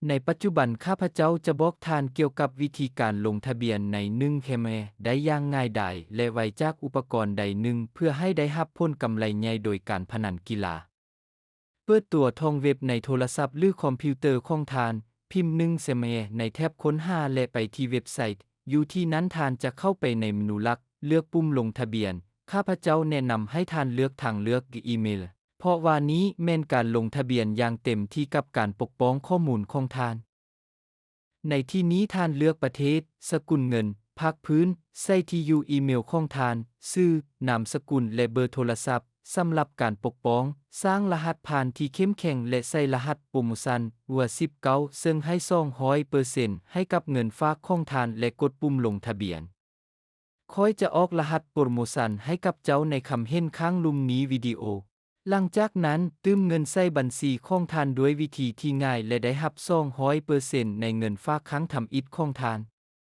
ໃນປັດຈຸບັນ ຂ້າພະເຈົ້າຈະບອກທ່ານກ່ຽວກັບວິທີການລົງທະບຽນໃນໜຶ່ງແຄມແອໄດ້ຢ່າງງ່າຍດາຍ ແລະ ໄວຈາກອຸປະກອນໃດໜຶ່ງ ເພື່ອໃຫ້ໄດ້ຮັບຜົນກຳໄລໃຫຍ່ໂດຍການພະນັນກິລາ. ເປີດຕົວທອງເວັບໃນໂທລະສັບ ຫຼື ຄອມພິວເຕີຂອງທ່ານ, ພິມໜຶ່ງແຄມແອໃນແທັບຄົ້ນຫາ ແລະ ໄປທີ່ເວັບໄຊ. ຢູ່ທີ່ນັ້ນທ່ານຈະເຂົ້າໄປໃນເມນູຫຼັກ, ເລືອກປຸ່ມລົງທະບຽນ. ຂ້າພະເຈົ້າແນະນຳໃຫ້ທ່ານເລືອກທາງເລືອກອີເມລ, ເພາະວ່ານີ້ແມ່ນການລົງທະບຽນຢ່າງເຕັມທີ່ກັບການປົກປ້ອງຂໍ້ມູນຂອງທ່ານ. ໃນທີ່ນີ້ທ່ານເລືອກປະເທດ, ສະກຸນເງິນ, ພາກພື້ນ, ໃສ່ທີ່ຢູ່ອີເມລຂອງທ່ານ, ຊື່, ນາມສະກຸນ ແລະ ເບີໂທລະສັບ. ສຳລັບການປົກປ້ອງ, ສ້າງລະຫັດຜ່ານທີ່ເຂັ້ມແຂງ ແລະ ໃສ່ລະຫັດໂປຣໂມຊັນ ຫົວສິບເກົ້າ ເຊິ່ງໃຫ້ສອງຮ້ອຍເປີເຊັນໃຫ້ກັບເງິນຝາກຂອງທ່ານ ແລະ ກົດປຸ່ມລົງທະບຽນ. ຂ້ອຍຈະອອກລະຫັດໂປຣໂມຊັນໃຫ້ກັບເຈົ້າໃນຄຳເຫັນຂ້າງລຸ່ມນີ້. ວິດີໂອ. ຫຼັງຈາກນັ້ນ, ຕື່ມເງິນໃສ່ບັນຊີຂອງທ່ານດ້ວຍວິທີທີ່ງ່າຍ ແລະ ໄດ້ຮັບສອງຮ້ອຍເປີເຊັນໃນເງິນຝາກຄັ້ງທຳອິດຂອງທ່ານ.